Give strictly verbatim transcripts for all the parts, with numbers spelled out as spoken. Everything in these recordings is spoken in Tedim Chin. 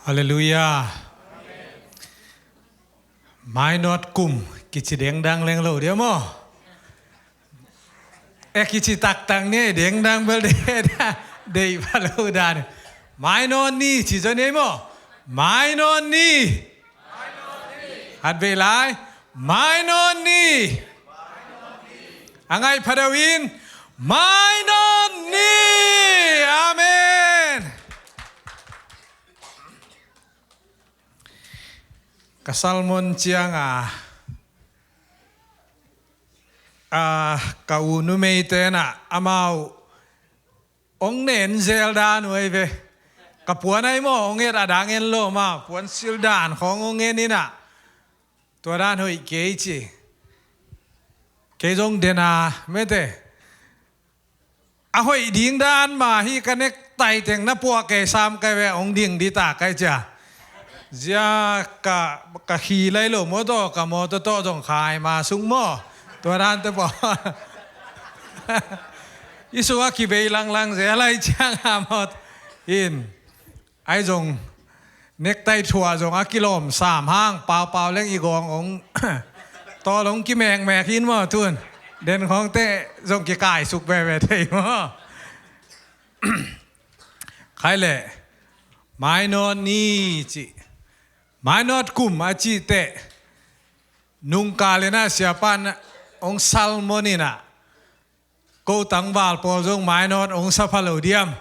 Halleluiah. Mainawt kum kici dengdang leng lo dia maw? E, kici taktak ni, dengdang bel de, deih pha lo dan. Mainawt ni ci zaw ni maw? Mainawt ni. Khat vei lai. Mainawt ni. A ngaih pha deuh in. Mainawt ni. Amen. Ka sermon ciang a, a, ka u numeite na amau hong nen zel dan uh ahi ve. Ka puan ahi maw, hong et a dang en lo maw, puan sil dan khawng hong en in a, tua dan hoih kei ci. Kei zong den a, mete. A hoih ding dan mah hi, ka necktie teng na puah kei sam kai ve, hong ding ding ta kai cia. Zia ka, ka khi lai lo mawtaw, ka mawtaw tawh zong khai ma sung maw. Tua dan te pawl. I sung a kibei langlang zel lai ciang a mawt in. Ahi zong necktie thuah zong a kilawm sam hang, paupau leng i gawng hong tawl hong kimekmek in maw tun. Den khawngte zong kikaisuk veve thei maw. Khai leh, mainawt ni ci. Mainawt kum a cih teh, nungkal in a siapa in hong sermon in a, ko tangval pawl zong mainawt hong sa pha lo diam?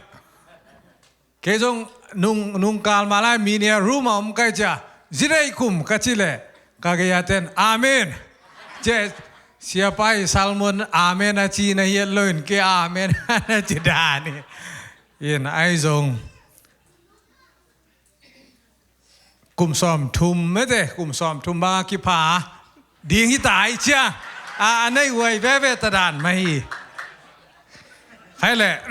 Kei zong nung, nungkal mah lai meeting room a om kai cia, zi deih kum ka ci leh, ka gei a ten, amen. Cia, siapa in sermon amen a ci na hiat lo in, kei amen na ci dan hi. In ahi zong kum sawmthum mete, kum sawmthum bang a kipha ding hi ta hi cia. A, a nei huai veve ta dan mah hi. Khai leh,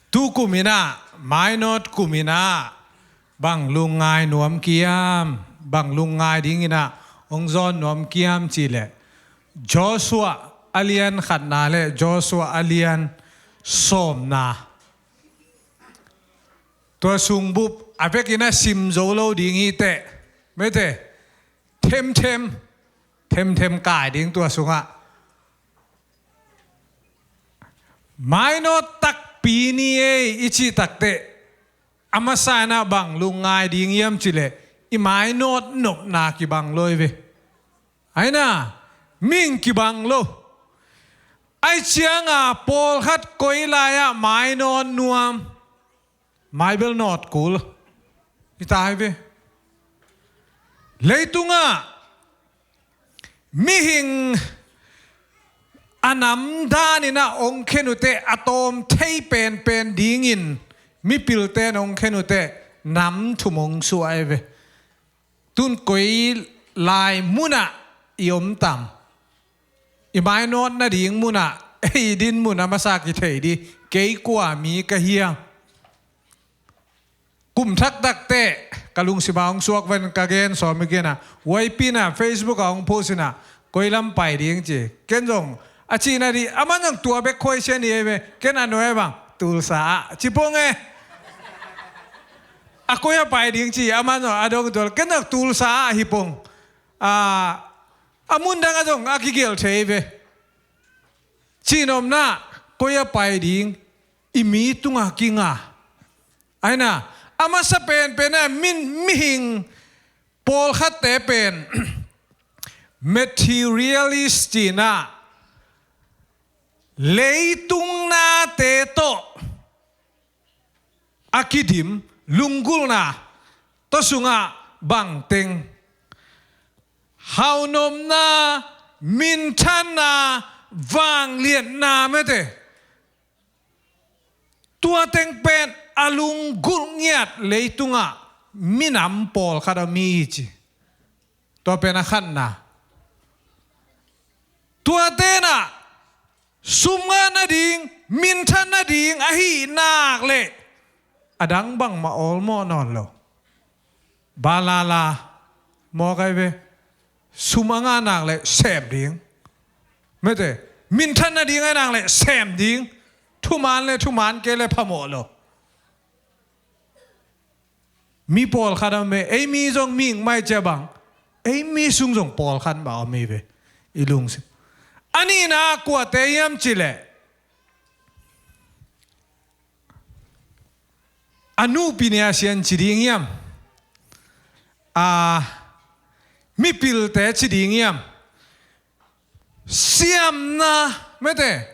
tu kum in a, mainawt kum in a, bang lungngai nuam kiam, bang lungngai ding in a hong zawn nuam kiam cih leh, Joshua a lian khatna leh Joshua a lian sawmna. Tua sung bup a vekin a sim zo lo ding hi teh, mete, themthem, themthem kai ding tua sungah. Mainawt takpi ni ei i cih tak teh, a masa in a bang lungngai ding hiam cih leh, i mainawt nopna kibang lo hi ve. Ahi na, mihing kibang lo. Ahi ciang a pawlkhat koi lai ah mainawt nuam, mai bel nawt kul hi ta hi ve. Leitung ah mihing a nam dan in a hong khen uh teh, a tawm thei penpen ding in mipilte in hong khen uh teh, nam thum hong suah hi ve. Tun koi lai mun ah i om tam? I mainawt nading mun ah, ei dinmun a masa kithei ding, kei kua mi ka hiam? Kum thakthak teh ka lungsim ah hong suak ven, ka gen sawm i gen a, huaipi in a Facebook ah hong post in a, koi lam pai ding ci. Ken zong a cih nading, aman zong tua bek khuaisian hi ei ve. Ken a nuai bang, Tulsa ah ci pong e. A koi ah pai ding ci, aman zong a dong tual, ken zong Tulsa ah hi pong. A, a mun dang ah zong a kigelh thei ve. Cihnopna, koi ah pai ding, i mi tungah kinga. Ahi na, a masa penpen ah min, mihing pawlkhatte pen materialist cihna, leitung nate tawh a kidim, lunggulhna, tua sungah bangteng, haunopna, minthanna, vangliatna mete, tua teng pen a lunggulh ngiat leitungah minam pawlkhat a mi hi ci. Tua pen a khatna. Tuate in a sum ngah nading, minthan nading ahih nak leh, a dang bangmah awlmawh nawn lo. Balala mawk ai ve. Sum a ngah nak leh sem ding. Mete, minthan nading a ngah nak leh sem ding. Thuman le thuman kei le phamawh lo. Mi pawlkhat om e, ei mi zong mihing mah i cih bang, ei mi sung zong pawlkhat mah om hi ve. I lungsim. A nihna kuate hiam cih leh, a nupi nia sian ci ding hiam? A mipilte ci ding hiam? Siamna, mete.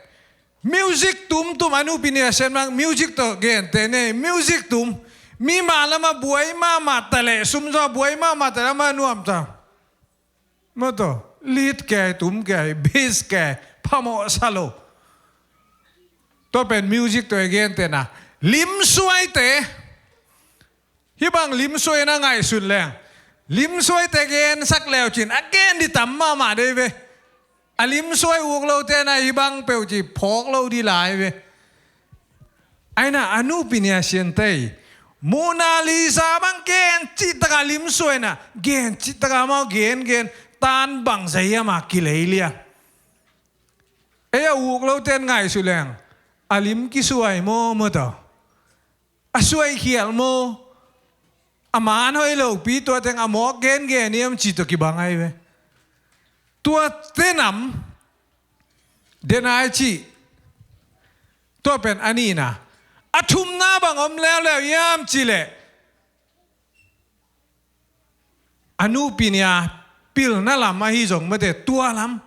Music tumtum, a nupi nia sian bang music tawh gente nei, music tum. Mi mah lamah buai mahmah ta leh, sum zong buai mahmah ta leh, amah nuam ta. Mato, lead kei, tum kei, bass kei, phamawh sa lo. Tua pen music tawh i gente na. Limsuaite. Hih bang limsuai na ngaihsun leng, limsuaite gensak leucin a gen di tam mahmah dei ve. A limsuai uk lote na hih bang peuh ci phawk lo di lai ve. Aina a nupi nia siante, Mona Lisa bang gen cih taka limsuai na, gen cih taka mau gen gen, tan bang zai ama kilei lia. Ei a uk lote ngaihsun leng, a lim kisuai maw, maw tawh. A suaikhial maw? A man hoih lopi tua teng a mawk gengen hiam cih tawh kibang ahi ve. Tua tenam, denai cih. Tua pen a nihna. A thumna bang om leuleu hiam cih leh, a nupi nia pilna lam ahi zong mete tua lam.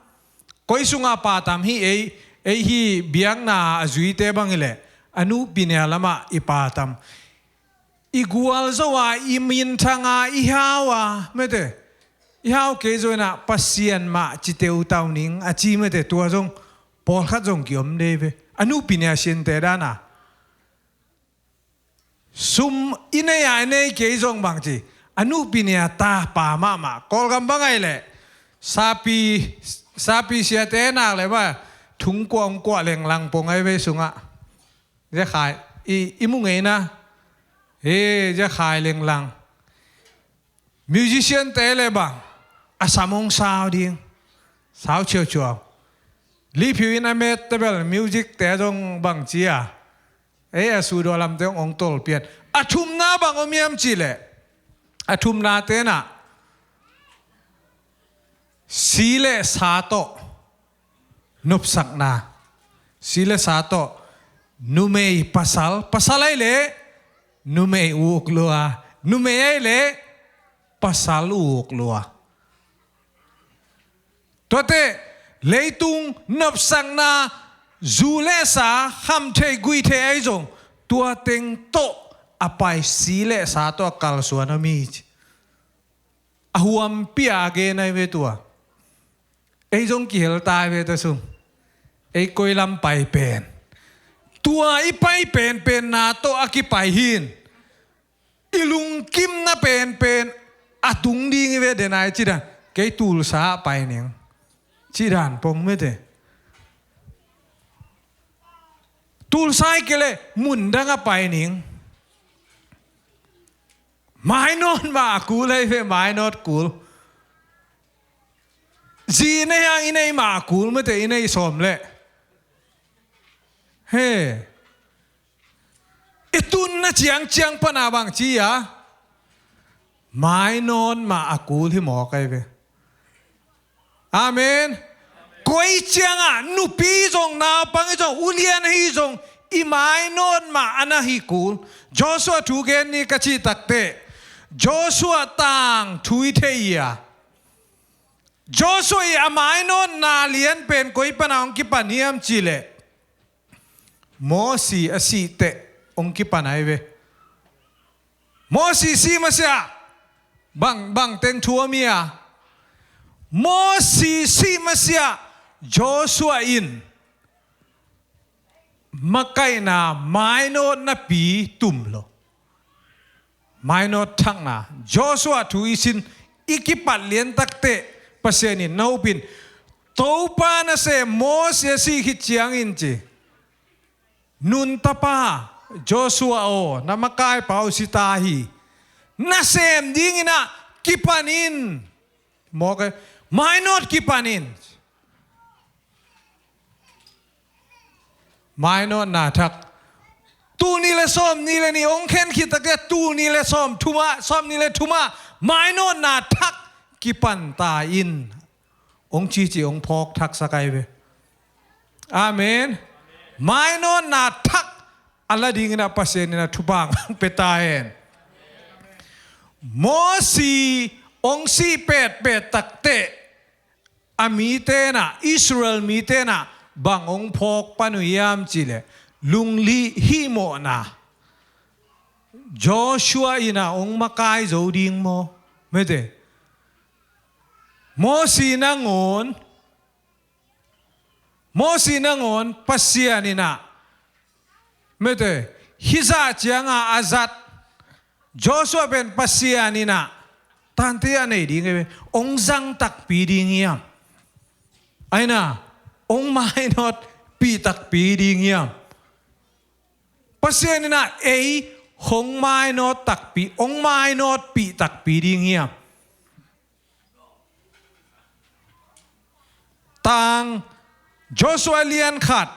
Koi sungah pahtam hi ei, ei hi biakna a zuite bang hileh, a nupi nia lamah i pahtam. I gualzo a, i minthang a, i hau a, mete. I hau kei zo inah Pasian mah ci teutau ning a ci mete tua zong pawlkhat zong kiom dei ve. A nupi nia siante dana. Sum i nei a i nei kei zong bang ci. A nupi nia tapa mahmah. Kawlgam bang ahi leh. Sapi, sapi siate nak leh ba. Thungkuah hong kuah lenglang pong ahi ve sungah. Zia khai. I, i mu ngeina. He, zia khai lenglang. Musician te le bang a sam hong sau ding. Sau ciauciau. Liphiu in a met tabel music te zong bang cia. Ei a sudaw lamte hong tolpian. A thumna bang om hiam cih leh, a thumna tenah si le sa tawh nopsakna. Si le sa tawh numei pasal, pasal ahi leh numei uk lua, numei ahi leh pasal uk lua. Tuate leitung nopsakna zu le sa khamtheih guihtheih ahi zong tua teng tawh a pai si le sa tawh a kalsuan a mi ci. A huampi a gen ahi ve tua. Ei zong kihel tai ve ta sung. Ei koi lam pai pen. Tua i pai penpenna tawh a kipai hin. I lungkimna penpen a tung ding i ve denai cidan. Kei Tulsa a pai ning. Cidan pong mete. Tulsa i kei le mundang a pai ning. Mainawt mah a kul ahi ve, mainawt kul. Zi nei hang i nei mah a kul mete i nei sawm leh. He. I tunna ciangciang pana bang ci a. Mainawt mah a kul hi mawk ahi ve. Amen. Koi ciangah nupi zong naupang hi zong ulian hi zong i mainawt mah a na hi kul. Joshua thu gen ni ka cih takteh Joshua tang thu i thei hi a. Joshua i a mainawtna lian pen koi pana hong kipan hiam cih leh Mosi a sih teh hong kipan ahi ve. Mosi sih masiah bang, bang teng thu om hi a. Mosi sih masiah Joshua in makaihna mainawtna pi tum lo. Mainawt thakna Joshua thu i sin i kipat lian takteh Pasian in na upin Topa nasem Mosi a sih khit ciangin ci. Nun tapa Joshua aw, na makaipa uh si ta hi. Nasem dingin ah kipan in. Mawk e, mainawt kipan in. mainawtna thak. Tul nih le sawm nih le nih hong khen khit takte tul nih le sawm thum ah, sawm nih le thum ah mainawtna thak kipan ta in hong ci ci hong phawk thaksak ai ve. Amen. Mainawtna thak a la dingin ah Pasian in ah thupha hong pia ta hen. Mosi hong sih petpet takte a mite in ah, Israel mite in ah bang hong phawk pan uh hiam cih leh lunglih hihmawhna. Joshua in ah hong makai zo ding maw? Mete. Mosi nangawn, Mosi nangawn Pasian in ah, mete, hih zah ciang a a zat Joshua pen Pasian in ah tante a nei ding hi ve. Hong zang takpi ding hiam? Ai na, hong mainawtpih takpi ding hiam? Pasian in ah ei hong mainawt takpi, hong mainawtpih takpi ding hiam? Tang Joshua lian khat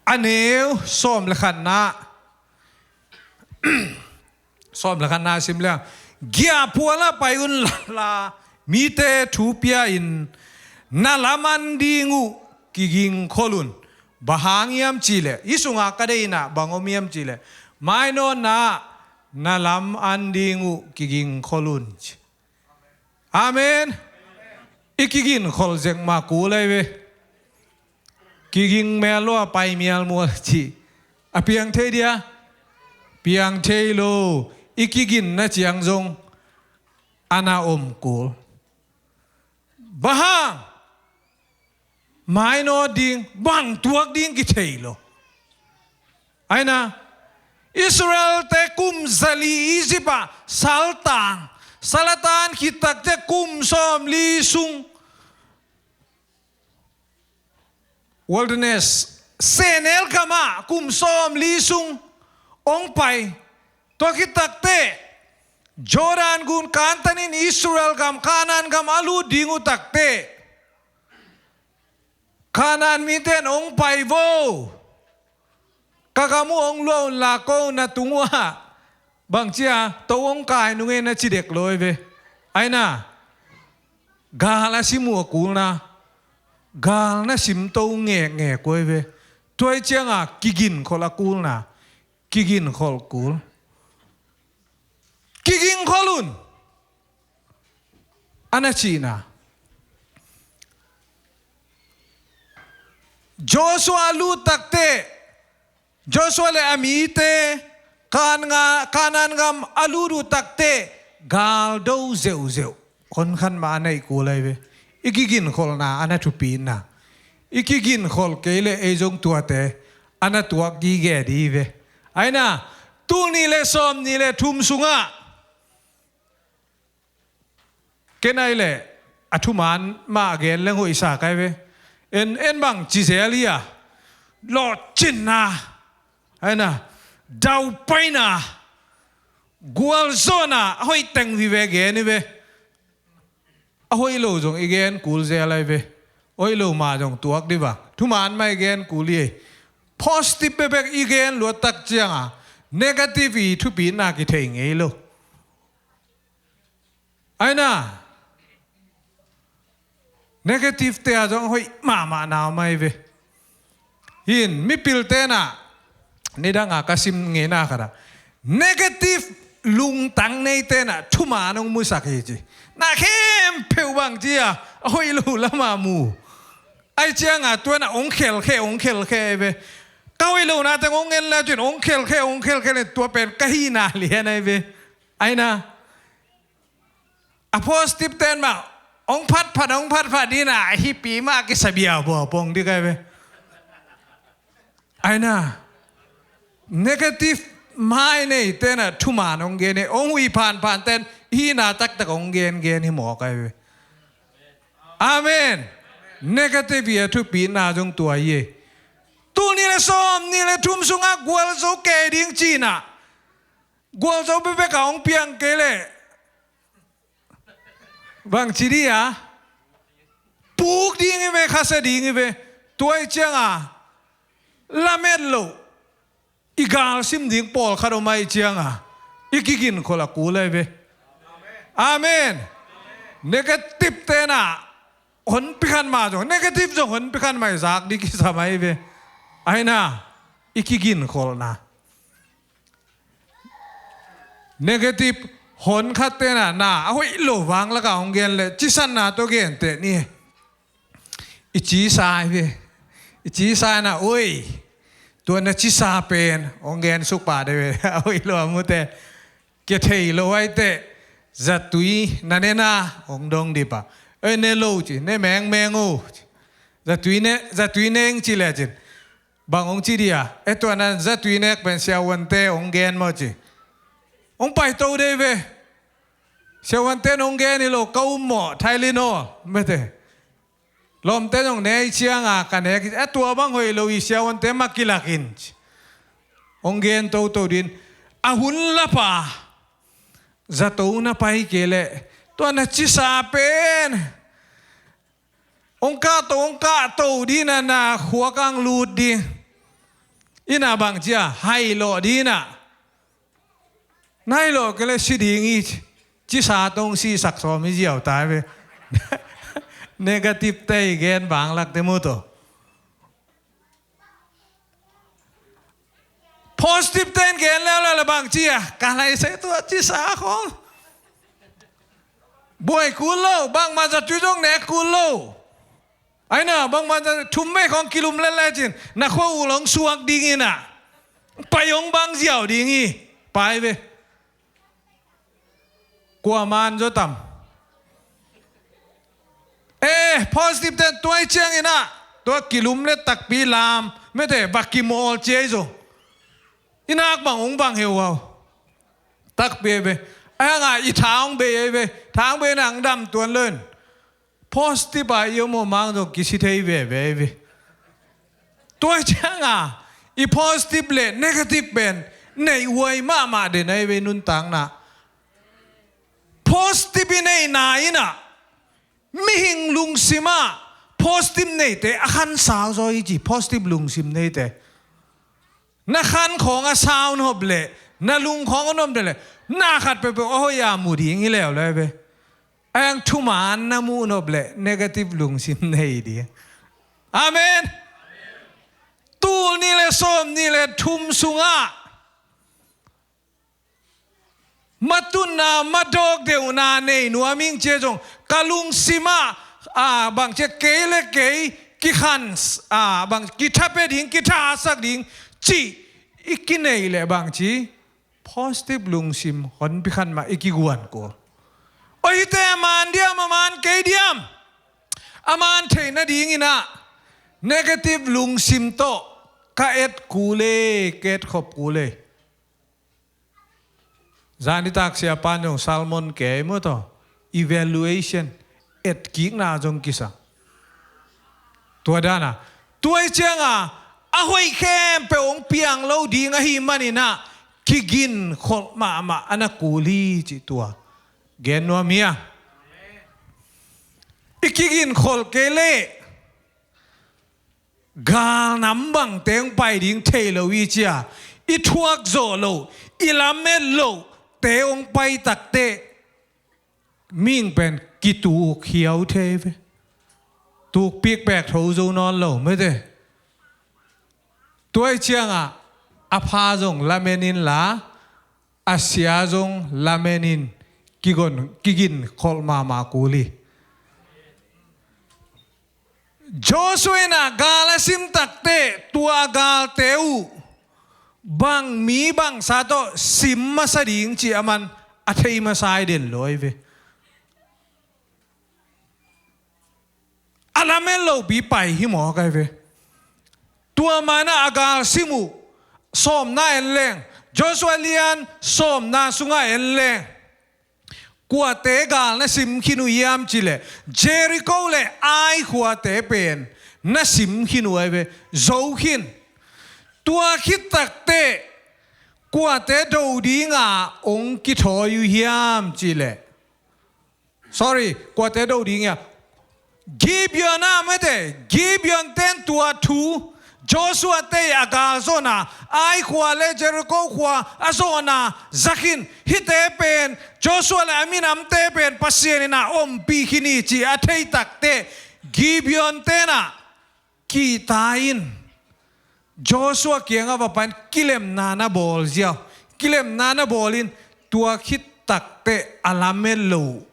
a neu sawm le khatna, sawm le khatna sim leng, giahphual ah pai un la, la mite thu pia in, na lam an ding uh kigingkhol un. Bang hang hiam cih leh, hih sungah ka deihna bang om hiam cih leh, mainawtna ah na lam an ding uh kigingkhol un ci. Amen. I kiginkhol zek mah kul ai ve. Kiging mial lua, pai mial mual ci. A piang thei dia? Piang thei lo. I kiginna ciang zong a na om kul. Bang hang? Mainawt ding, bang tuak ding kithei lo. Ai na, Israel-te kum zali Egypt ah saltang, sal a tan khit takte kum sawmli sung wilderness, sehnel gam ah kum sawmli sung hong pai. Tua khit takte Jordan gun kantan in Israel gam, Kanaan gam a lut ding uh takte, Kanaan mite in hong pai vo. Ka gam uh hong luah un la, ko na tung uh ah bang ci a, to hong kai nung e na ci dek lo ai ve. Ai na, gal a sim uh a kulna, gal na sim to ngekngek uh ai ve. Tua hi ciang a kiginkhol a kulna, kiginkhol kul. Kiginkhol un. A na cihna. Joshua lut takte, Joshua le a mite Kan nga, Kanaan gam a lut uh takte, gal do zeuhzeuh. Hon khat mah a na hi kul ai ve. I kiginkholna a na thupina. I kiginkhol kei leh ei zong tuate a na tuak gige di ve. Ai na, tul nih le sawm nih le thum sungah, ken ai leh a thuman mah gen leng hoihsa kai ve. En, en bang ci zel hi a, lawhcinna, ai na, daupaina, gualzawhna a hoih teng vive gen hi ve. A hoih lo zong i gen kul zel ai ve. Hoih lo mah zong tuak di vang. Thuman mah i gen kul hi ei. Positive bekbek i gen luat tak ciang a, negative i thupina kithei ngei lo. Ai na, negative te a zong hoih mahmah na om ai ve. Hin, mipil te na, nidang a ka sim ngeina khat a, negative lungtang nei te na thuman hong musak hi ci. Na khempeuh bang ci a, a hoih lo lam a mu. Ai ciang a tua na hong khelkhe, hong khelkhe ai ve. Ka hoih lo na teng hong en la cin, hong khelkhe, hong khelkhe le tua pen ka hihna lian ai ve. Ai na, a positive ten mah hong phatphat, hong phatphat dina, a hipi mah kisabia bua pong di kai ve. Ai na, negative mai nei ten a thuman hong gen hi, hong hui phanphan ten hihna taktak hong gengen hi mawk ai ve. Amen. Negative i a thupina zong tua hi ei. Tul nih le sawm nih le thum sungah gualzo kei ding cihna. Gualzo bekbek a hong piang kei leh bangci ding a, puk ding hi ve, khasa ding hi ve. Tua ahih cianga lamet loh i galsim ding pawlkhat om ahih cianga i kiginkhol a kul ahi ve. Amen. Negative tenah honpi khat mah zong, negative zong honpi khat mah i zak ding kisam ahi ve. Aina, i kiginkholna. Negative honkhat tenah na a hoih lo vanglakah hong gen leh cisatna tawh genteh ni. I cisa hi ve. I cisa inah, oi, tua na cisa pen hong gen suk pah de ve. A hoih lo a mute. Kia thei lo ahi teh zatui na nena hong dong dih pah. Oi, ne lo ci, ne mengmeng o ci. Zatui ne, zatui neng ci le cin. Bang hong ci dih a, e, tua na zatui nek pen siavuante hong gen maw ci. Hong paito dei ve. Siavuante hong gen hi lo, ka um maw, Thailand aw, mete. Lawmte zong ne i cianga ka nek, e, tua bang hoih lo i siavuante mah kilakin ci. Hong gen toto din. A hun lapa zato na pai kei leh tua na cisa pen hong kahto, hong kahto dina, na khuak ang lut ding. Ina bangci a, hailawh dina. Nailawh kei leh si ding hi. Cisa tawh hong sisak sawm hi ziau tai ve. Negative te i gen vanglak te mu tawh. Positive ten gen leuleu le bangci a, ka lai se tua cisa khong. Buai kul lo, bangmah zatui zong nek kul lo. Aina, bangmah zatui thum vei khong kilum lel le cin, na khua uh long suak ding ina. Pai hong bang ziau ding hi, pai ve. Kua man zaw tam. Eh, positive ten tua i ciangin ah, tua kilum le takpi lam mete va kimawl ciai zaw. I nak bang hong bang heuhau. Takpi ei ve. Ai hanga i tha hong bei ei ve. Tha hong bei nang dam tuan lo in. Positive a i om aw mang zong kisi thei veve ei ve. Tua cianga i positive le negative pen nei huai mahmah den ei ve nuntakna. Positive i neihna inah mihing lungsimah positive neite a khansau zaw i ci, positive lungsim neite. Na khan khawng a sau nop leh, na lung khawng a nop leh, na khat peuhpeuh a hoih a mu ding hi leuleu ve. Aeng thuman na muh nop leh negative lungsim nei ding. Amen. Tul nih le sawm nih le thum sungah matutna, madawk deuhna nei nuam ing cia zong ka lungsimah, a, bangcia kei le kei kikhan, a, bang kitha pia ding, kitha sak ding cih i kinei le bangci positive lungsim honpi khan mah i kiguan kul. Oi, hite a man diam, a man kei diam? A man theih nadingin ah negative lungsim tawh ka et kul e, ka et khop kul e. Zanitak siapa in zong sermon kei maw tawh, evaluation, etkikna zong kisa. Tua dana, tua i cianga a hoih khempeuh hong piang lo ding ahih manin ah kiginkholh mahmah a na kul hi cih tua gen nuam hi a. I kiginkholh kei leh galnam bangte hong pai ding thei lo i cia, i thuak zawh loh, i lamet lohte hong pai takteh mihing pen kituk hiau thei ve. Tukpik pek tho zo nawn lo mete. Tua i ciangah a pha zong lamen inla, a sia zong lamen in kigon, kiginkholh mahmah kul hi. Joshua in ah gal a sim takteh tua galte uh bang mi bangsa tawh sim masa ding cih aman a thei masa i den lo ahi ve. A lamen lopi pai hi mawk ahi ve. Tua manah a gal sim uh sawmna en leng, Joshua lian sawmna sungah en leng, kuate gal na sim khin uh hiam cileh Jericho le Ai khuate pen na sim khin uh ahi ve, zo khin. Tua khit takteh Kuate do dinga hong kithawi uh hiam cih leh, sorry, kuate do ding hiam? Gibeon ah, mate, Gibeon ten tua thu, Joshua te a gal zawhna, Ai khua le Jericho khua a zawhna zak in, hihte pen Joshua le a minamte pen Pasian in a ompih khin hi cih a thei takteh, Gibeon ten ah kihta in Joshua kiangah va pai in kilemna na bawl ziau. Kilemna na bawl in tua khit takteh a lamet loh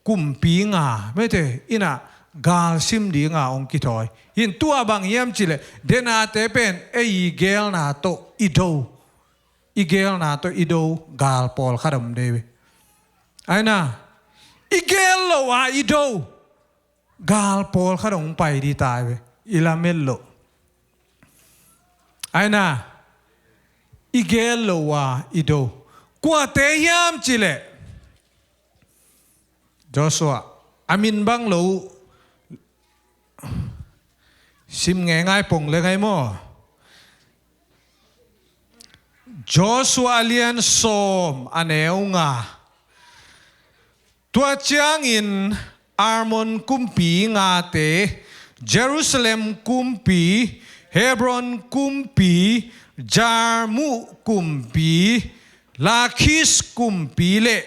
kumpi nga, mate, in a gal sim dinga hong kithawi. Hi in tua bang hiam cih leh, denate pen ei i geelna tawh i do, i geelna tawh i do gal pawlkhat om dei ve. Aina, i geel loh a i do gal pawlkhat hong pai ding ta hi ve, i lamet loh. Aina, i geel loh a i do. Kuate hiam cih leh, Joshua, a min bang lo, sim ngeingai pong le ngai maw. Joshua a lian sawm, a neu nga. Tua ciangin Amon kumpi ngate, Jerusalem kumpi, Hebron kumpi, Jarmuth kumpi, Lakhish kumpi le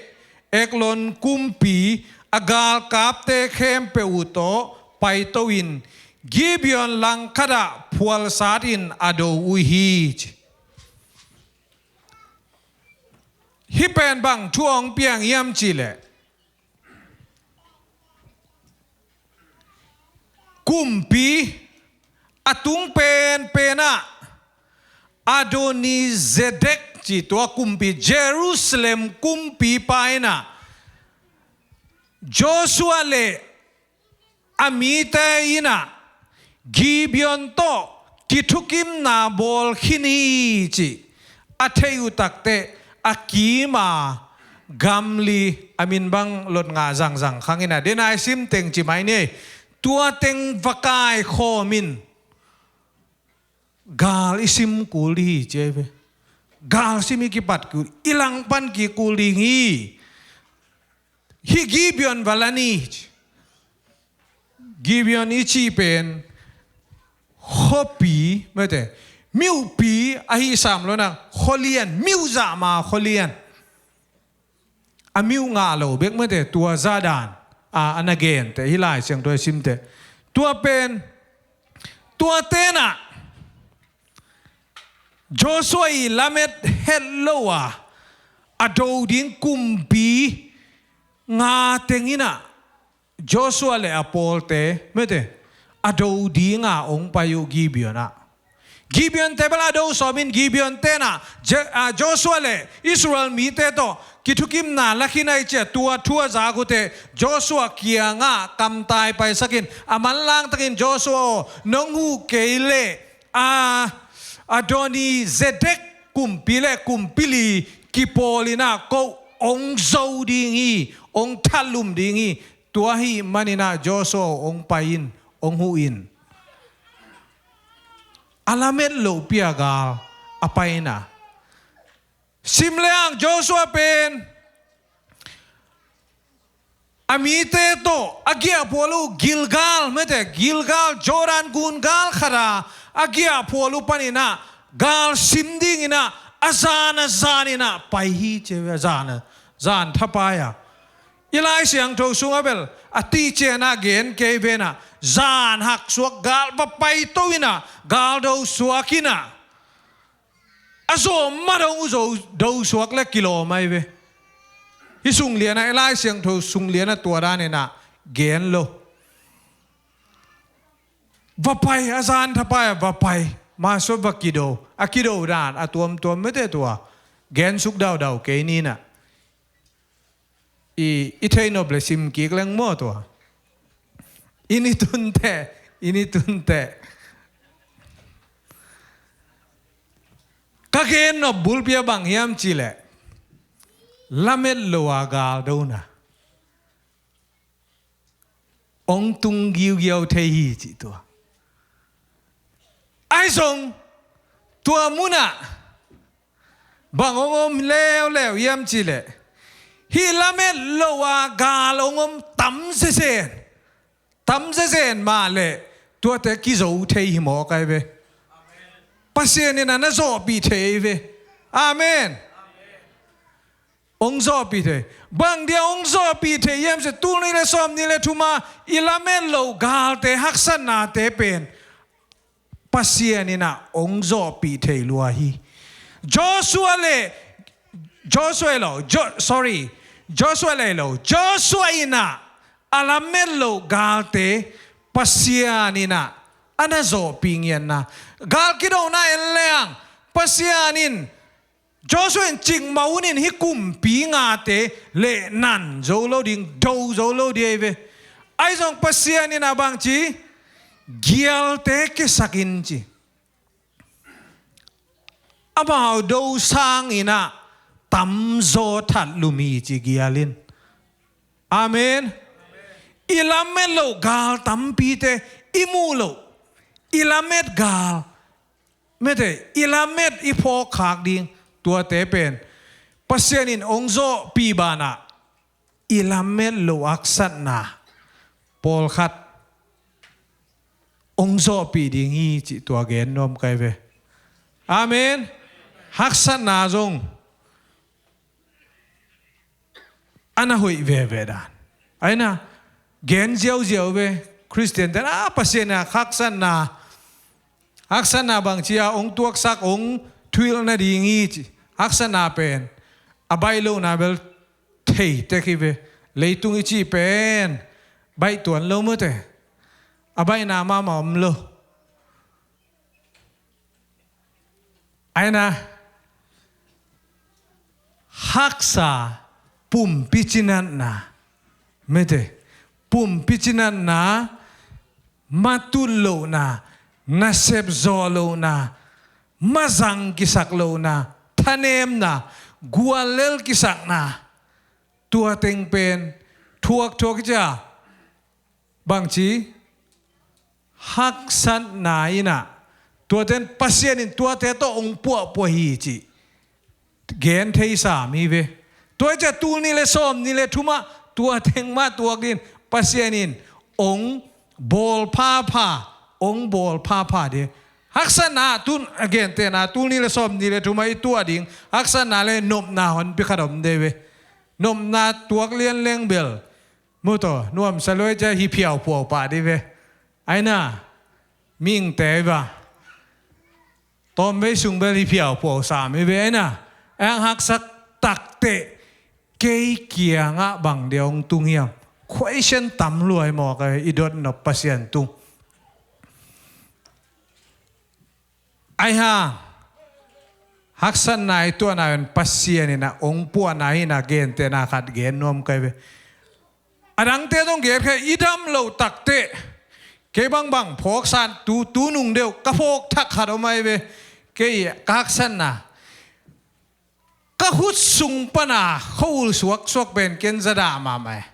Eglon kumpi a galkapte khempeuh uh tawh paito in Gibeon langkhat ah phualsat in a do uh hi, ci. Hih pen bang thu hong piang hiam cih leh, kumpi a tung penpen ah Adonizedek ci, tua kumpi, Jerusalem kumpipa in ah Joshua le a mite in ah Gibeon tawh kithukimna bawl khin hi cih a thei uh takteh, a kim a gamli, a min bang lot nga zangzang khang in ah, den a i sim teng ci mai ni, tua teng va kaikhawm in gal i sim kul ding hi, ci hi ve. Gal sim i kipat kul, i langpan kik kul ding hi. Hih Gibeon va la ni. Gibeon i cih pen khuapi, mate, myuhpi ahi sam lo in ah, khualian, myuh zah ma khualian. A myuh ngah lo bek, mate, tua zah dan a, a na genteh, hih Lai Siangtho i simteh. Tua pen, tua ten ah Joshua i lamet het lo a, a do ding kumpi nga teng in ah Joshua le a pawlte, mate, a do dinga hong pai uh Gibeon ah. Gibeon te bel a do sawm in, Gibeon ten ah Je-, a, Joshua le Israel mite tawh kithukimna la khin ahi ci a, tua thu a zak uh teh Joshua kiangah kamtai paisak in, a manlang takin, Joshua aw, nong huh kei leh, a, Adonizedek kumpi le kumpi li kipawl in ah ko hong zo ding hi, hong thalum ding hi. Tua ahih manin ah Joshua aw, hong pai in, hong huh in. A lamet lohpi a gal a pai in ah, sim le hang Joshua pen a mite tawh a giahphual uh Gilgal, mate, Gilgal, Jordan gun gal khat ah a giahphual uh panin ah gal sim dingin ah a zan a zan in ah pai hi, ci hi ve. A zan a zan thapai a. I Lai Siangtho sungah bel a tihcian ah gen kei ve in ah, zan haksuak, gal va paito in ah, gal do suak in ah, a zawm ma dong uh zo, do suak le kilawm ahi ve. Hih sung lian ah, i Lai Siangtho sung lian ah tua dan in ah gen lo. Va pai, a zan thapai ah va pai. Mah sua va kido, a kido dan a tuamtuam, mate, tua gensuk daudau kei ni in ah. I, i thei nop le sim kik leng maw tua. I ni tunteh, i ni tunteh. Ka gen nop bulpi ah bang hiam cih leh, lamet lo a gal dona hong tung giugiau thei hi, cih tua. Ahi zong tua mun ah Bang hong om leuleu hiam cih leh, hih lamet lo a gal hong om tam zezen, tam zezen mah leh tuate kizo thei hi mawk ai ve. Pasian in a na zawhpih thei ve. Amen. Hong zawhpih thei. Bang dia hong zawhpih thei hiam cih leh, tul nih le sawm nih le thum a i lamet lo galte, haksatnate pen Pasian in a hong zawhpih thei lua hi. Joshua le, Joshua lo, Jo-, sorry, Joshua le lo, Joshua in a, a lamet lo galte Pasian in a a na zawhpih ngiatna. Gal kidona en leng Pasian in, Joshua in, cikmah un in hih kumpi ngate lehnan zo lo ding, do zo lo ding ai ve. Ahi zong Pasian in a bang ci, gialte kesak in ci. Amau do sangin a tamzaw that lum hi ci gial in. Amen. I lamet lo gal tampite, i muh lo, i lamet gal, mete, i lamet i phawk khak ding, tuate pen Pasian in hong zawhpih banah i lamet lo haksatna pawlkhat hong zawhpih ding hi cih tua gen nuam ka hi ve. Amen. Haksatna zong a na hoih veve dan. Aina, gen ziauziau ve. Khristian ten a Pasian a haksatna, haksatna bang ci a hong tuaksak, hong thuhilh nading hi ci. Haksatna pen a baih lohna bel thei tek hi ve. Leitung i cih pen baih tuan lo mawte. A baihna mahmah om lo. Aina, haksa, pumpi cinatna, mete, pumpi cinatna, matut lohna, nasep zawh lohna, mazang kisak lohna, thanemna, guallel kisakna, tua teng pen thuakthuak i cia. Bangci, haksatna in a, tuaten Pasian in tuate tawh hong puahpuah hi cih gen thei sam hi ve. Tua i cia tul nih le sawm nih le thum ah tua teng mah tuak ding, Pasian in hong bawl phapha, hong bawl phapha ding. Haksatna tun, a gentehna tul nih le sawm nih le thum ah i tuah ding haksatna le nopna honpi khat om ding ve. Nopna tuak lian leng bel, mu taw, nuamsa lua i cia hi phiauphuau pah ding ve. Aina, mihingte i va, tawmvei sung bel hi phiauphuau sam hi ve. Aina, a hang haksa takteh kei kiangah bang dia hong tung hiam? Question tam lua hi mawk a, i dotnop Pasian tung. Aihang, haksatna i tuahna in Pasian in a hong puahna hi na, gentehna khat gen nuam ka hi ve. A dangte zong gen kha, i dam loh takteh kei bangbang phawksan, tu, tu nung deuh ka phawk thak khat om ahi ve. Kei ka haksatna, ka khut sung pana khuahul suaksuak pen ken za dah mahmah e.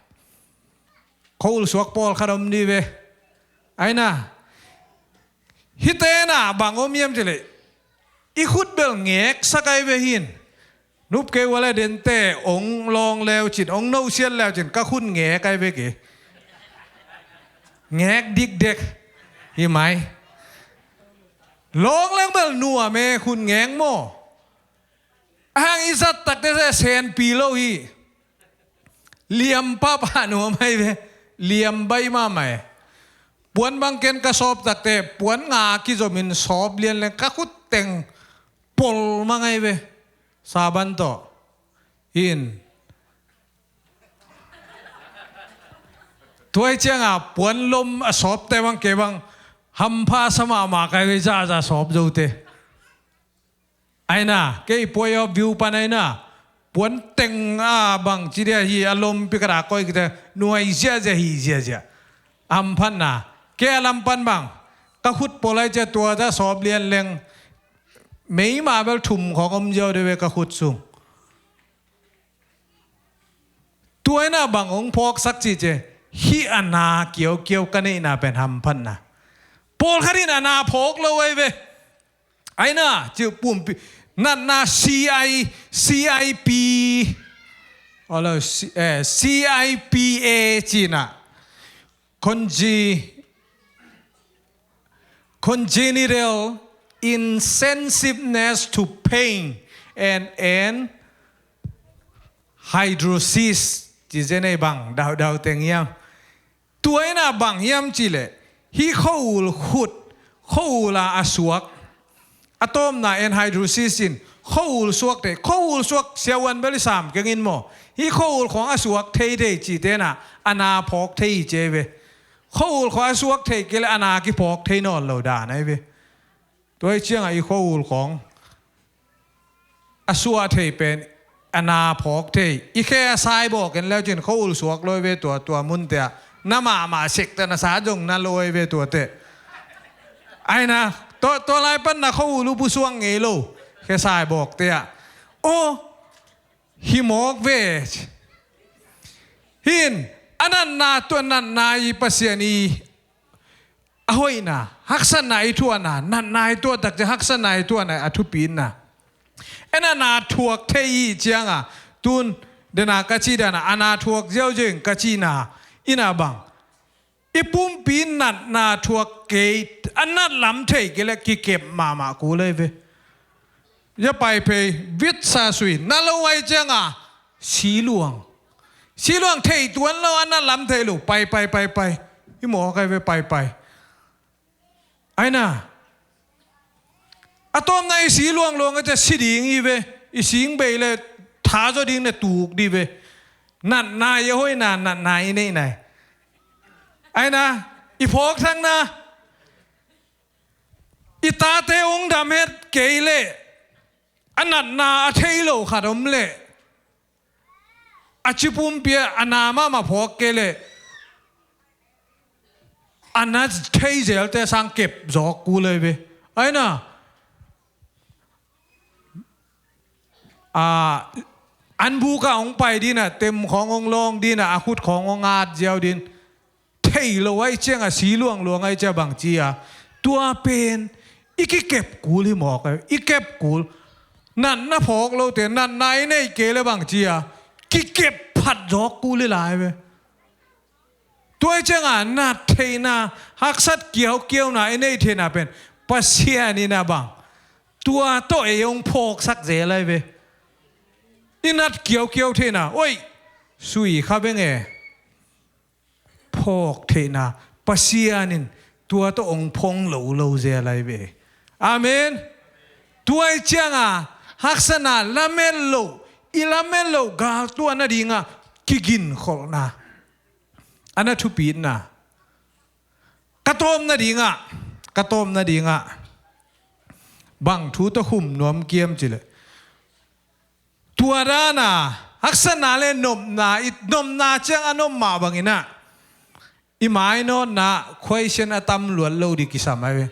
Khuahul suak pawlkhat om ding ve. Aina, hihte na bang om hiam cih leh, i khut bel ngeksak ahi ve hin. Nup kei ua le dente hong lawng leucin, hong nosiat leucin ka khut ngek ahi ve kei. Ngek dikdek hi mai. Lawng leng bel nuam e, khut ngek maw. A hang i zat takte se senpi lo hi. Liam pahpah nuam ahi ve. Liam baih mahmah e. Puan bang ken ka sawp takte puan nga kizomin sawp lian leng ka khut teng pol mang ahi ve. Saban tawh in. Tua i cianga puan lom a sawpte bang kei bang hampha sa mahmah ka hi ve, zahzah sawp zote. Aina, kei point of view pan aina, puan teng a bang ci dia hi a lompi khat a koih kite nuai ziahziah hi ziahziah. A hamphatna, kei a lam pan bang ka khut pol ahi cia tua ta sawp lian leng meima bel thum khawng om ziau de ve ka khut sung. Tua ina bang hong phawksak cih cia, hih a na kiaukiau ka neihna pen hamphatna. Pawlkhat in a na phawk lo ahi ve. Aina, ci pumpi, Natna C I, C I P, olo, C-, eh, C I P A ci-in ah, conge-, congenital insensitiveness to pain and, and anhidrosis, ci zen ei bang, dau, dau teng hiam. Tua in ah bang hiam cih leh, hih khua-ul khut, khua-ul ah a suak, a tawpna anhidrosis in, khua-ul suak thei, khua-ul suak siavuan bel i sam keng in maw. Hih khua-ul khawng a suak thei thei cihte in ah, a na phawk thei hi ci ei ve. Khua-ul khawng a suak thei kei leh a na kiphawk thei nawn lo dan ahi ve. Tua ahih ciangah i khua-ul khawng a suah thei pen, a na phawk thei. I khe a saibawk en le cin khua-ul suak lo ei ve tua, tua munte ah. Na mahmah sekta na sa zong na lo ei ve tuate. Ahi na, tua, tua lai pan na khua-ul uh pusuak ngei lo. Khe saibawkte ah. Aw, hi mawk ve. Hih in, a natna, tua natna i Pasian i a hoihna, haksatna i thuahna, natna i tuah tak ciang haksatna i thuahna a thupi in ah. En a na thuak thei i hih ciangah, tun, den a ka cih dan ah, a na thuak ziauziau ing ka cihna in ah bang. I pumpi natna thuak kei, a nat lam thei kei leh kikep mahmah kul ei ve. Ia pai phei, vit sa sui, na lo ahih ciangah, siluang. Siluang thei tuan lo, a nat lam thei lo, pai, pai, pai, pai. Hi mawk ei ve, pai, pai. Ahi na. A tawpna i siluang luang a cia si ding hi ve. I sing bei leh tha zaw ding na tuk ding ve. Natna i a hoihna, natna i neihna. Ahi na. I phawk thakna. I tate hong dam het kei leh, a natna a thei lo khat om leh, a ci pumpi ah a na mahmah phawk kei leh, a na thei zelte sang kep zawk kul ei ve. Ahi na. A, an buk ah hong pai ding ah, tem khawng hong lawng ding ah, a khut khawng hong at ziau ding. Thei lo ahih ciangah, siluang luang ahih ciang bang ci a. Tua pen, i kikep kul hi mawk ei, i kep kul. Natna phawk lote, natna i neih kei leh bang ci a. Kikep phat zawk kul hi lai ve. Tua ahih ciangah, nat theihna, haksat kiaukiauna, i neih theihna pen, Pasian in ah bang. Tua tawh ei hong phawksak zel ahi ve. I nat kiaukiau theihna, oi, sui kha beng e. Phawk theihna, Pasian in tua tawh hong phong lo lo zel ahi ve. Amen. Tua ahih ciangah, haksatna, lamet loh, i lamet loh, galtuah nadingah, kiginkholhna. A na thupitna. Ka tawp nadingah, ka tawp nadingah. Bang thu tawh khum nuam kiam cih leh. Tua dan a, haksatna leh nopna, i nopna ciang a nop mah bangin ah. I mainawtna, question a tam luat lo ding kisam ahi ve.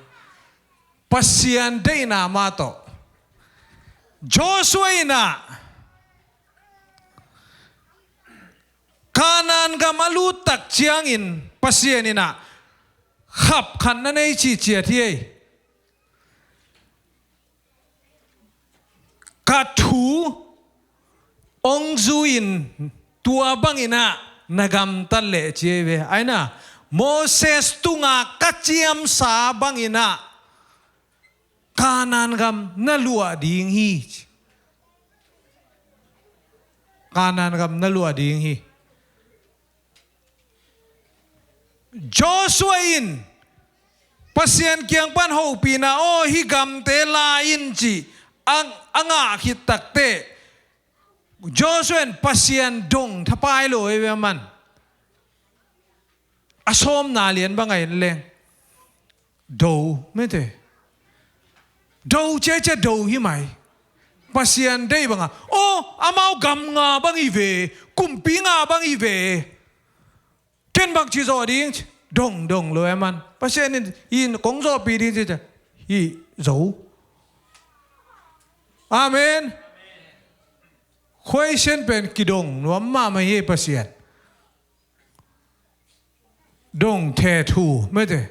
Pasian deihna mah tawh. Joshua in ah, Kanaan gam a lut tak ciangin Pasian in ah, khap khat na nei cih ciat hi ei. Ka thu hong zui-in tua bangin ah na gamtat leh ci ei ve. Ahi na, Moses tungah ka ciamsa bangin ah Kanaan gam na luah ding hi. Kanaan gam na luah ding hi. Joshua in Pasian kiang pan hopihna, aw, hih gamte la in ci a, a ngah khit takteh, Joshua in Pasian dong thapai lo ei ve aman. A sawmna lian bang a en leng. Do, mete. Do, cece do hi mai. Pasian deih banga. Aw, amau gam nga bang hi ve, kumpi nga bang hi ve. Ken bang ci zawh ding, dong, dong lo ei aman. Pasian in, in kong zawhpih ding ci, ci. Hi zo. Amen. Question pen kidong nuam mahmah hi Pasian. Dong the thu, mete.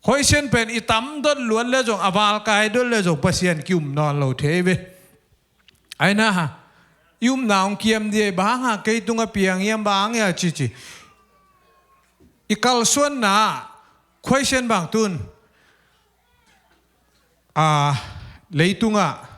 Question pen i tam dot luat le zong, a valkai dot le zong Pasian ki-um nawn lo thei ve. Aina, i upna hong kiam dih ei, bang hang kei tungah piang hiam, bang hang hia cici. I kalsuanna question bang tun, a, leitungah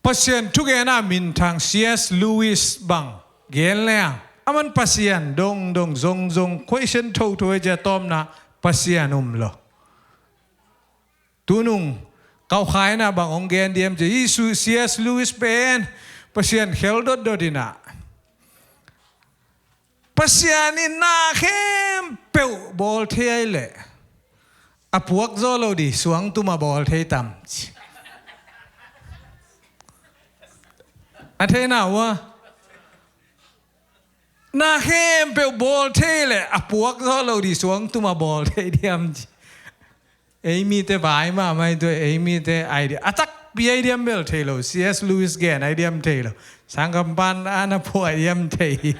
Pasian thugena minthang C S Lewis bang gen leng, aman Pasian dongdong zongzong question thotho ei cia, tawpna Pasian um lo. Tunung kaukhaina bang hong gen diam cia, hi C S Lewis pen Pasian khel dotdot inah, Pasian in na khempeuh bawl thei ai leh a puak zaw lo dih suangtum a bawl thei tam ci. A theina uh a, na khempeuh bawl thei leh a puak zaw lo dih suangtum a bawl thei diam ci. Ei mite vai mahmah hi tua, ei mite idea a takpi ai diam bel thei lo, C S Lewis gen ai diam thei lo, sangkam pan ana phuah ai diam thei.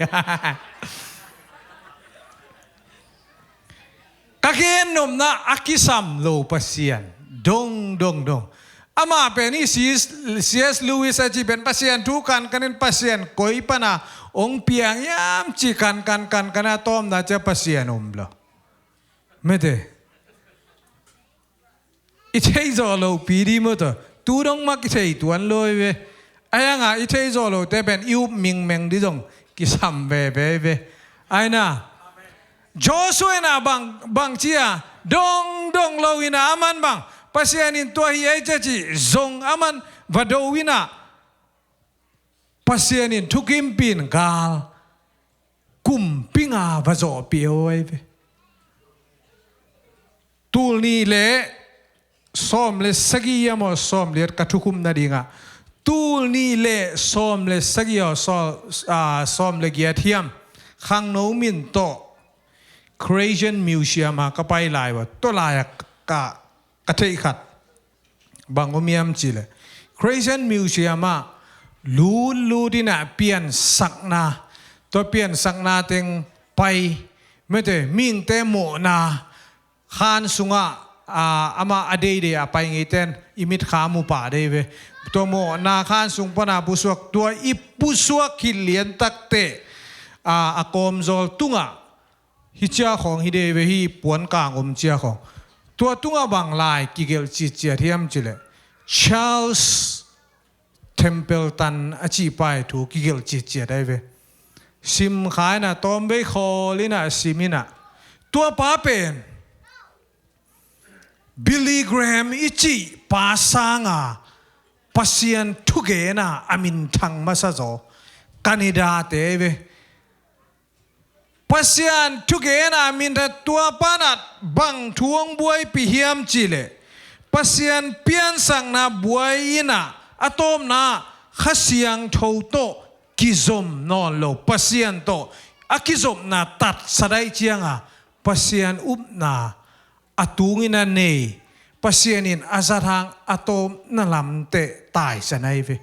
Ka gen nopna a kisam lo Pasian dong dong dong. Amah pen hi C S Lewis a ci pen Pasian thu kankan in, Pasian koi pana hong piang hiam ci kankan kankan a, tawpna cia Pasian um lo. Mete. I theih zawh lopi dih maw tawh, tu dong mah kithei tuan lo hi ve. A hiangah i theih zawh lote pen i up mingmeng dih zong kisam veve hi ve. Aina, Joshua inah bang, bang cia dongdong lo inah, aman bang Pasian in tua hi ei cia ci zong aman va do inah, Pasian in thukimpih in gal kumpinga va zawhpih aw ai ve. Tul nih le sawm le sagih hiam aw, sawm liat ka thukhupna dingah, tul nih le sawm le sagih aw, sawm le giat hiam, khangno min tawh Creation Museum ah ka pai lai uh a, tua lai-ah ka, ka theih khat bang om hiam cihleh, Creation Museum ah lutlut inah piansakna, tua piansakna teng pai, mete, mihingte mawhna khan sungah, a, amah a deidei a pai ngeiten i mitkha mu pah dei ve. Tua mawhna khan sung pana pusuak, tua i pusuak khit liantakteh, a, a kawmzawl tungah, hih cia khawng hi dei ve, hih puankang om cia khawng, tua tungah bang lai kigelh citciat hiam cihleh, Charles Templeton a cihpa ii thu kigelh citciat ai ve. Simkha inah, tawmvei khawl inah, sim inah, tuapa pen Billy Graham i cihpa sanga Pasian thugena a minthang masa zaw Canada-te ai ve. Pasian thugena a minthang, tuapa inah bang thu hong buaipih hiam cihleh, Pasian piansakna buai inah, a tawpna Kha Siangtho tawh kizom nawn lo, Pasian tawh a kizopna tatsa daih cianga Pasian upna a tungin a nei, Pasian in a zat hang a tawpna lamteh taisan ai ve.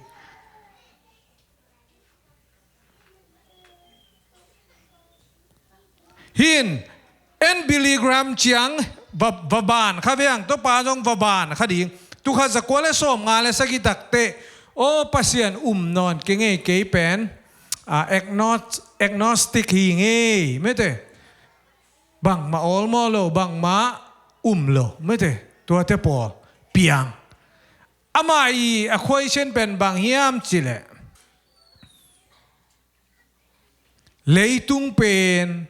Hih in, en Billy Graham ciang va, va ban kha veng, tuapa zong va ban kha ding. Tul khat za kua le sawmnga le sagih takteh, aw, Pasian um nawn keng ei, kei pen, a, agnos-, agnostic hi ing ei, mete. Bangmah awlmawh lo, bangmah um lo, mete. Tuate pawl piang. Amah ii a question pen bang hiam cihleh, leitung pen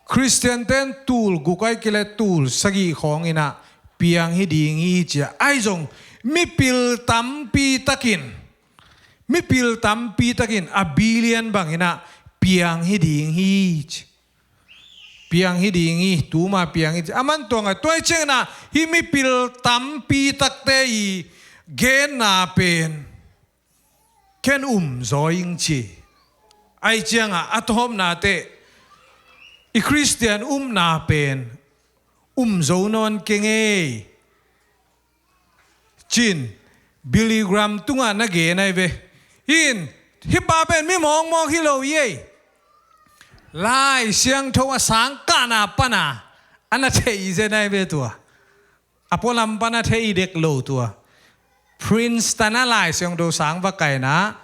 Khristian ten tul guk ahih kei leh tul sagih khawng inah piang hi ding hi ci a, ahi zong mipil tampi takin, mipil tampi takin a billion bang inah piang hi ding hi ci. Piang hi ding hi, tuma piang hi ci. Aman tuangah tua hi ciangin ah hih mipil tampi takte ii genna pen ken um zaw ing ci. Ahih ciangah a tawpna teh i Khristian upna pen um zo nawn keng ei ci-in Billy Graham tungah na gen ahi ve. Hih in, hih pa pen mi mawkmawk hi lo hi ei. Lai Siangtho a sangkahna pana a na thei zen ai ve tua. A pualam pan a thei dek lo tua. Princeton a Lai Siangtho sang va kaina,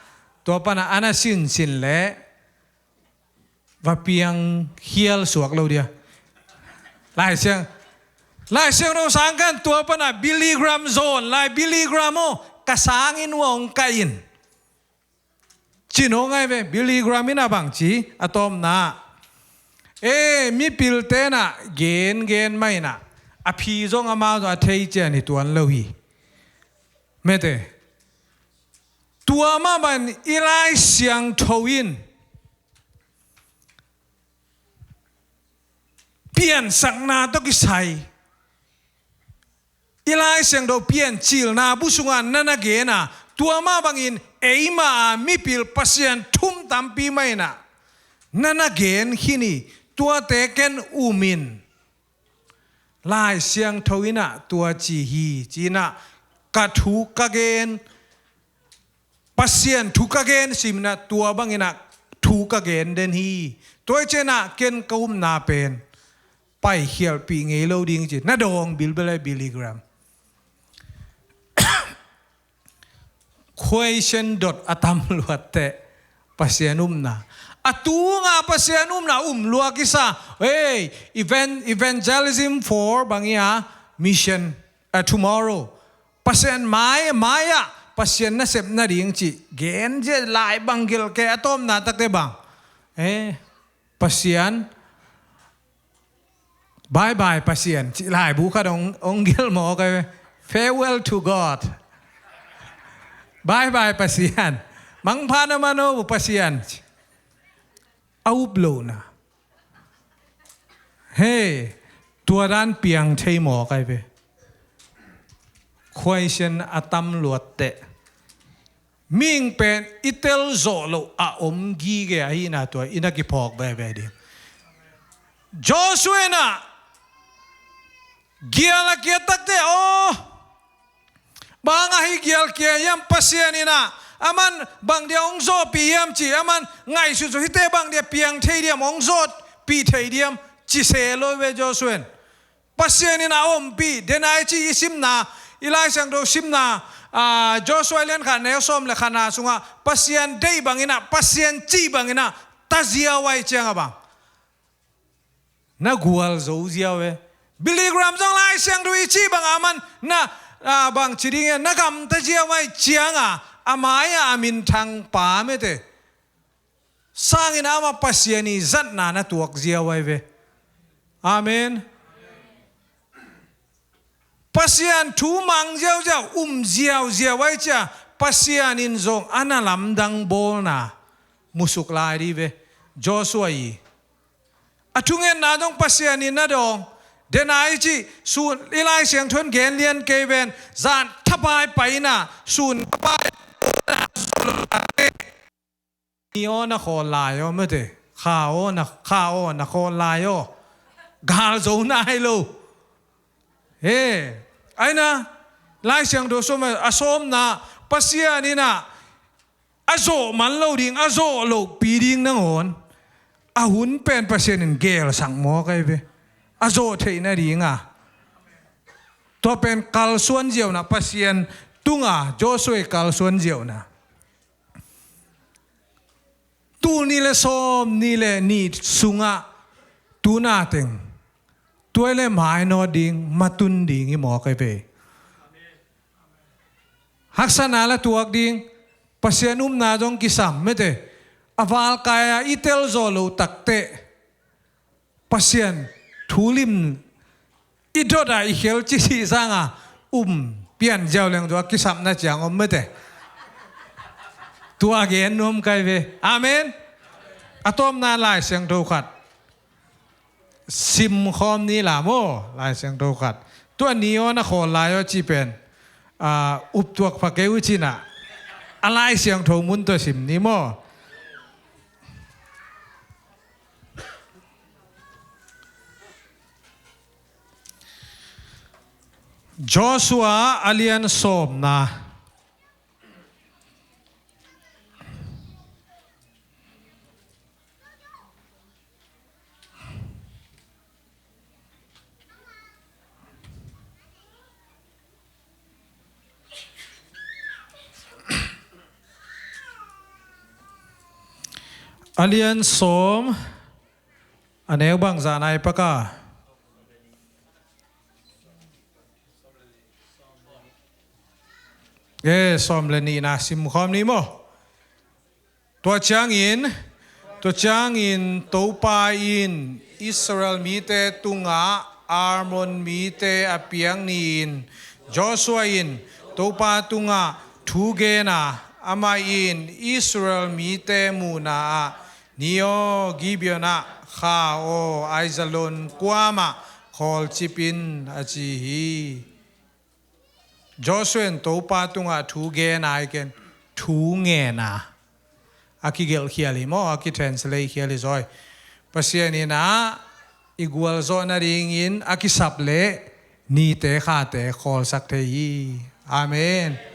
tua pana a na sinsin le va piang khial suak lo dia. Lai Siang, Lai Siangtho sang kan tua pana Billy Graham zawn lai, Billy Graham aw, ka sangin uh a hong kai in. Cin hong ai ve, Billy Graham in a bang ci, a tawmna. E, mipilte na gen, gen mai na. A phi zong amau zong a thei cian hi tuan lo hi. Mete. Tua mah ban i Lai Siangtho in piansakna tawh kisai i Lai Siangtho Piancilna bu sungah na na gen a, tua mah bangin eimah a mipil Pasian thum tampi mah in ah na na gen khin hi. Tuate ken um in. Lai Siangtho in ah tua ci hi, ci-in ah ka thu ka gen, Pasian thu ka gen sim in ah tua bangin ah thu ka gen den hi. Tua hi ciangin ah ken ka upna pen paikhialhpih ngei lo ding ci, na dawng bilbel e Billy Graham. Question dot a tam luat teh Pasian upna. A tunga Pasian upna um lua kisa. Hey, evan-, evangelism for bang ia mission, uh, tomorrow. Pasian mai, mai ah Pasian nasep nading ci. Gen zia lai bang gil ke a tawmna takte bang. Eh, Pasian. Bye bye Pasian. Cih laibu khat hong, hong gil mawk ai ve. Farewell to God. Bye bye Pasian. Mangpha na man o Pasian. A up lohna. Hei, tua dan piang thei mawk ai ve. Question a tam luat teh. Mihing pen i tel zawh loh a om gige ahihna tua i na kiphawk veve ding. Joshua in ah gial a kiat takte aw, bang ahi gial kia hiam? Pasian in ah aman bang dia hong zawhpih hiam ci, aman ngaihsut zawh, hihte bang dia piang thei diam, hong zawhpih thei diam ci se lo ve Joshua in. Pasian in a ompih, den a i ci i simna, i Lai Siangtho simna, a, Joshua lian khat neu sawm le khatna sungah Pasian deih bangin ah, Pasian cih bangin ah ta ziau ai ciang a bang, na gualzo ziau e. Billy Graham zong Lai Siangtho i cih bang a man na, a, bang ci ding e, na gamta ziau ai ciang a, a mai-ah a minthang pa mete sangin amah Pasian i zatna na tuak ziau ai ve. Amen. Pasian thu mang ziauziau, um ziauziau ai cia, Pasian in zong a na lamdang bawlna musuk lai di ve. Joshua i a thungetna zong Pasian in na dawng. Den a i ci sun, i Lai Siangtho in gen lian kei ven, zan thapai paina, sun thapai ni aw na khawl lai aw mete. Kha aw na, kha aw na khawl lai aw. Gal zo nai lo. He, aina, Lai Siangtho sawm a sawmna, Pasian in ah a zawh man lo ding, a zawh lohpi ding nangawn a hun pen Pasian in gelsak mawk ai ve. A zawh theih nading a. Tua pen kalsuan ziauna, Pasian tunga Joshua i kalsuan ziauna. Tul nih le sawm nih le nih sungah tuna teng tuai le mainawt ding, matun ding i mawk ai ve. Haksatna la tuak ding, Pasian upna zong kisam mete. A valkai-a i telzaw loh takteh Pasian thulim i dot a i khel cisi sanga um pian ziau leng zua kisapna ciang om mete. Tua gen nuam kai ve. Amen. A tawpna Lai Siangtho khat sim khawm ni la maw, Lai Siangtho khat. Tua ni aw na khawl lai aw ci pen, a, uptuak pha kei uh cina. A Lai Siangtho mun tua sim ni maw. Joshua a lian sawmna. A lian sawm, a neu bangzah nai paka. E, sawm le nihna simkhawm ni maw? Tua ciangin, tua ciangin Topa in Israel mite tungah Ammon mite a piak ni-in Joshua in Topa tungah thu gen a, amah in Israel mite muhna ah, "Ni aw, Gibeon ah kha aw, Aijalon kuamah khawlcip in," a ci hi. Joshua in Topa tungah thu gen a, i ken thu ngen a, a kigelh khial hi maw, a kitranslate khial hi zaw. Pasian in ah i gualzawh nadingin a kisap leh nite khate khawlsak thei hi. Amen.